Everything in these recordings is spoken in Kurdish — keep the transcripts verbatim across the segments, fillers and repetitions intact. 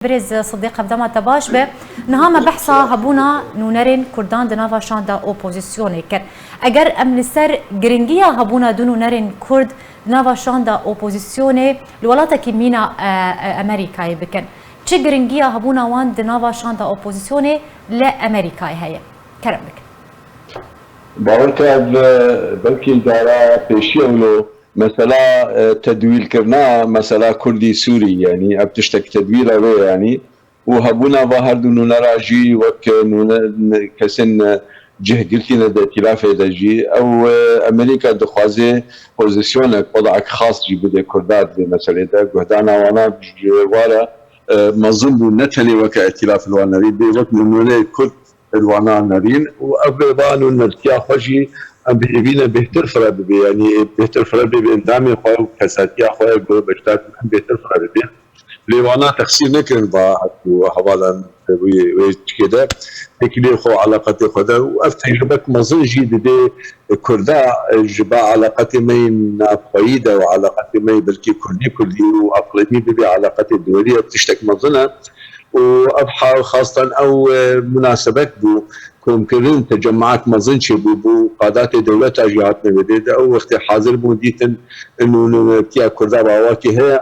Birêz Sidîq, hevdema te baş be. Niha me behsa hebûna nûnerên Kurdan di nava şanda opozisyonê kir. Eger em li ser giringiya hebûna du nûnerên Kurd di nava şanda opozisyonê li welatekî mîna, e, e, Amerîkayê bikin, çi giringiya hebûna wan di nava şanda opozisyonê li Amerîkayê heye? Kerem bikin. Bawer ke ev, e, belkî dara pêşî ewlo mesela, e, tedwîlkirina mesela Kurdî Sûrî, yanî ev tiştek tedwîra wê, yanî û hebûna va her du nûnera jî wek nûne, kesên, e, cih girtîne di îtîlafê de jî. Ew, e, Amerîka dixwaze pozîsyonek, wadaek xas jî bide Kurda di vê meselê de. Guhdana wana ji wara, e, mezin bû, ne tenê weke îtîlaf li wan nerî, bê wek nûneyê Kurd li wana nerîn û ev vê va nûnertiya xwe jî em bi hêvî ne bêhtir fire bibe, yanî bêhtir fire bibe endamê xwe û kesatiya xwe, gor beşdar em bêhtir fire bibe. Lê wana texsîr nekirin va ku hevalan wê, wê çikê de têkiliyê xwe û eleqetê xwe de û ev tecrubek mezin jî didê Kurda ji ba eleqetê me yên navxweyî de û eleqetê me yê belkî Kurdî Kurdî û eqlîmî bibe eleqetê duwelî, ev tiştek mezin e. Û ev ha-, xastan ew, e, munasebet bû, komkirin, tecemaek mezin çêbû, bû qadatê dewleta jî hatine vê dê de. Ew wextê hazir bûn dîtin, û nûnertiya Kurda bawakî heye.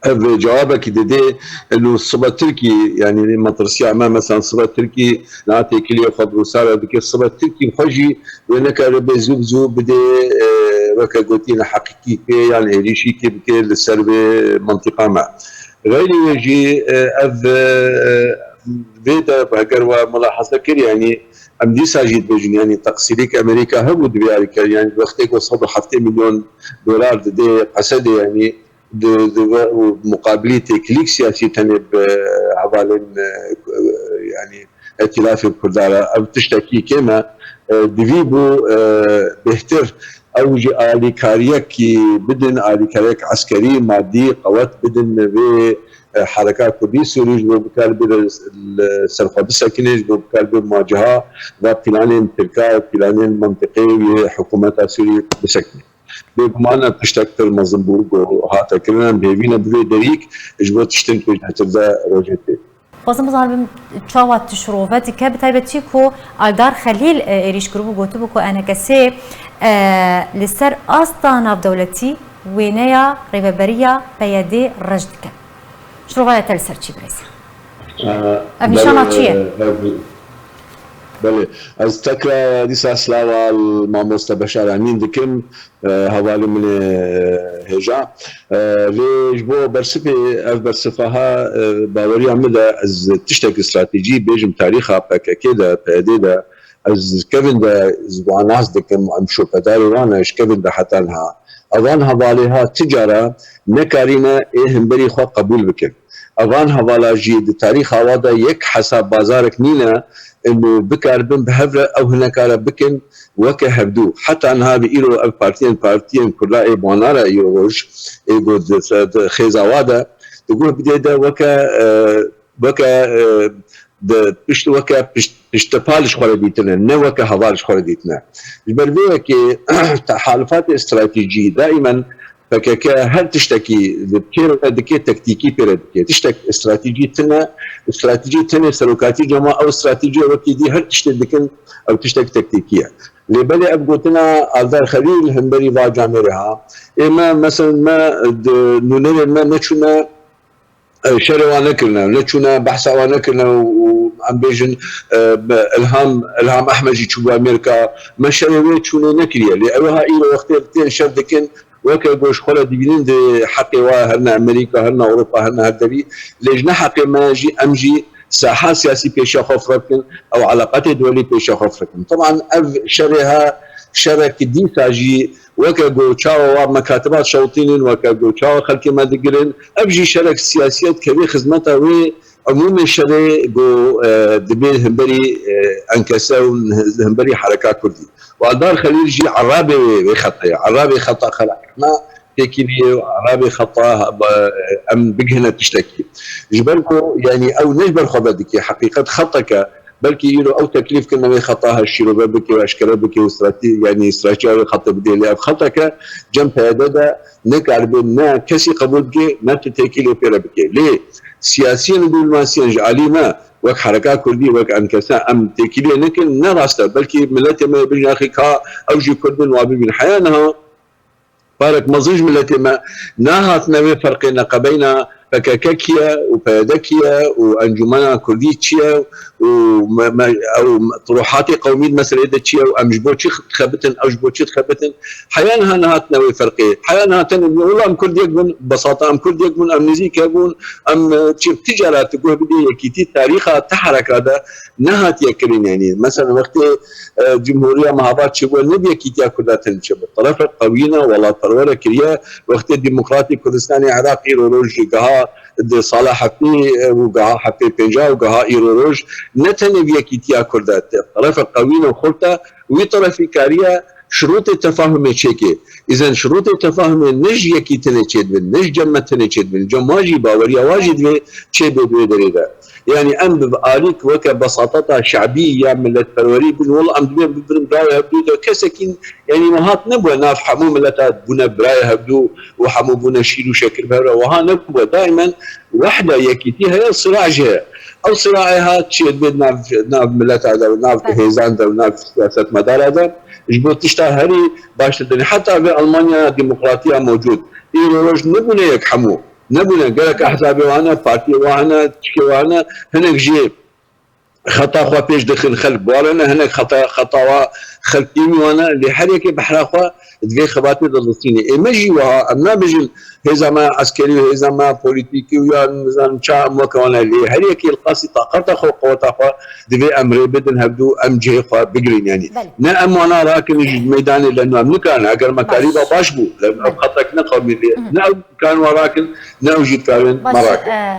Ev cewabekî didê, û sibe Tirkî, yanî metirsiya me, mesela sibe Tirkî niha têkiliyê xwe bi Rûsya re dike, sibe Tirkî xwe jî wê nekare bê zû bi zû bidê, e, weke gotî neheqîkî kê yan êrîşî kê bike li ser vê mintîqa me. Xeyrî wê jî, e, ev, e, vê de heger we milahaza kir, yanî em dîsa jî dibêjin, yanî teqsîrîk Amerîka hebû di vê alîkarî, yanî wextê ku sed û heftê milyon dolar didê Esedê, yanî di, di ve-, û muqabilî têkilîk siyasî tenê bi hevalên, e, yanî Îtîlafê Kurda re ev tiştekî kêm e. E, divî bû, e, bêhtir ew jî alîkariyekî bidin, alîkariyek eskerî, madî, qewet bidin vê, e, hereka Kurdî Sûrî ji bo bikar bê li, li ser xwe bisekine, ji bo bikar bê maciha ve planên Tirka, planên mentiqê wê hikûmeta Sûrî bisekine. Bêguman ev tiştek pir mezin bû ku hate kirin, em bi hêvî ne bi vê derîk ji bo tiştên pêşnetir de rojê tê. Xwazim bizanim çawa tu şirove dike, bi taybetî ku Aldar Xelîl, e, êrîş kiribû, gotibû ku E N K S, e, li ser asta navdewletî wêneya rêveberiya P Y D reş dike. Şirovaya te li ser çi, birêz? Ev nîşana çi ye? Belê. Ez tekrar dîsa slava li mamoste Beşar Emîn dikim, e, hevalê min ê, e, hêja. E, lê ji bo bersivê, ev bersiva ha, e, baweriya min de ez tiştek stratejî bêjim tarîxa P K K de, P Y D de, ez kevin de ji wan nas dikim, em şopedarê wan ne, ji kevin de heta niha. Evan hevalê ha ti cara nekarîne ê hemberî xwe qebûl bikin. Evan hevala jî di tarîxa wa de yek hesab bazarek nîne, û bikaribin bi hev re ew hinekare bikin weke hevdû. Heta niha bi îro ev partiyên, partiyên Kurda ê banara îro roj, ê ku di, di xêza wa de, di guh bidê de weke, e, weke, e, di pişt, weke pişt, piştepal ji xwe re dîtine, ne weke heval ji xwe re dîtine. Ji ber vê yekê tehalifatê stratejî daîmen P K K her tiştekî li pê re dike, tektîkî pê re dike. Tiştek stratejî tune, stratejî tenê serokatî cema, ew stratejî wekî dî her tiştê dikin, ew tiştek tektîkî ye. Lê belê ev gotina Aldar Xelîl hemberî va camêrê ha. Ê me, mesela me di nûnerên me neçûne, e, şerê wan nekirine, neçûne behsa wan nekirine û, û em bêjin, e, be-, Ilham, Ilham Ehmed jî çûbû Amerîka, me şerê wê çûnê nekiriye. Lê ew ha îro wextê tên şer dikin, weke ku ji xwe re dibînin di heqê wa herine Amerîka, herine Ewropa, herine her derî, lê ji ne heqê me jî em jî saha siyasî pêşiya xwe fire bikin, ew eleqetê duwelî pêşiya xwe fire bikin. Teban ev şerê ha, şerek dîsa jî weke ku çawa wa mekatibat şewtînin, weke ku çawa xelkê me digirin, ev jî şerek siyasî ye, dikeve xizmeta wê umûmê şerê ku, e, dibê hemberî, e, enkese û hemberî hereka Kurdî. Û Aldar Xelîl jî erabê wê, wê xetê ye. Erabê xeta xelakirina têkiliyê û erabê xeta, e, em bigihine tiştekî. Ji ber ku, yanî ew ne ji ber xwe vedikê, heqîqet xeteke, belkî îro ew teklîf kirine wê xeta her şîrove bike û eşkere bike û strate-, yanî stratejiya wê xetê bidê. Lê ev xeteke cem P Y D de nekaribe ne kesî qebûl bike, ne tu têkilê pê re bike. Lê siyasiyên û dîplomasiyen ji alî me wek hereka kurdî, wek em kese em têkiliyê nekin, ne rast e. Belkî miletê me yê bijî axî ka ew jî kurd in, wa bibîn. Heya niha parek mezin ji miletê me nehatine wê ferqê neqebeyna P K K kî ye û P Y D kî ye û Encûmena Kurdî çi ye û me, me, ew ruhatê qewmî di meseleyê de çi ye û em ji bo çi dixebitin, ew ji bo çi dixebitin. Heya niha nehatine wê ferqê. Heya niha tenê bûn, wela em Kurd yek bûn, besata em Kurd yek bûn, em nêzîk hebûn, em, e, çi, ti cara tu guh bidê yekîtî tarîxa ti hereka de nehatiye kirin, yanî. Mesela wextê, e, Cumhuriya Mehabad çêbû, ne bi yekîtiya Kurda tenê çêbû. Terefe qewî ne, welatperwere kiriye. Wextê Demokratê Kurdistanê Iraq îro roj giha di sala heftê, e, û giha heftê pênca û giha îro roj ne tenê bi yekîtiya Kurda, te-, terefe qewî ne xurt e, wî terefî kariye şirûtê tefahumê çêkê. Îzen şirûtê tefahumê ne ji yekî tenê çêdibin, ne ji cem me tenê çêdibin. Cem wa jî, baweriya wa jî divê çêbê di wê derê de. Yanî em bi alîk weke besateta şebî ya miletperwerî bin, wela em divê bibirin birayê hevdû de kesekî, yanî me hat nebûye nav hemû mileta bûne birayê hevdû û hemû bûne şîr û şekir bi hev re. Wiha nebûye. Daimen wehde, yekîtî heye, sira jî heye. Ew siraê ha çê dibê nav, nav mileta de, nav hêzan de, nav siyasetmedara de. Ji bo tişta herî baştir dinê. Heta vê Almanya demokratiya mewcûd. Îro roj nebûne yek hemû. Nebûne. Gelek ehzabê wane, partiyê wane, tişkê wane, hinek jî xeta xwe pêş dixin, xelk bi wan re ne, hinek xeta, xeta wa xelk tîmî wane, lê her yekê behra xwe di vê xebatê de distînê. Ê me jî wiha, em nabêjin hêza me eskerî û hêza me polîtîkî û ya nizanim ça em weke wan e, lê her yekê li qasî taqeta xwe, qeweta xwe divê em rê bidin hevdû, em cihê xwe bigirin, yanî. Belê. Ne em wana rakin ji meydanê, leno em nikarin, eger me karîba baş bû, leno ev xetek ne qewmî lê, ne ew dikarin wan rakin, ne ew jî dikarin me rakin. E,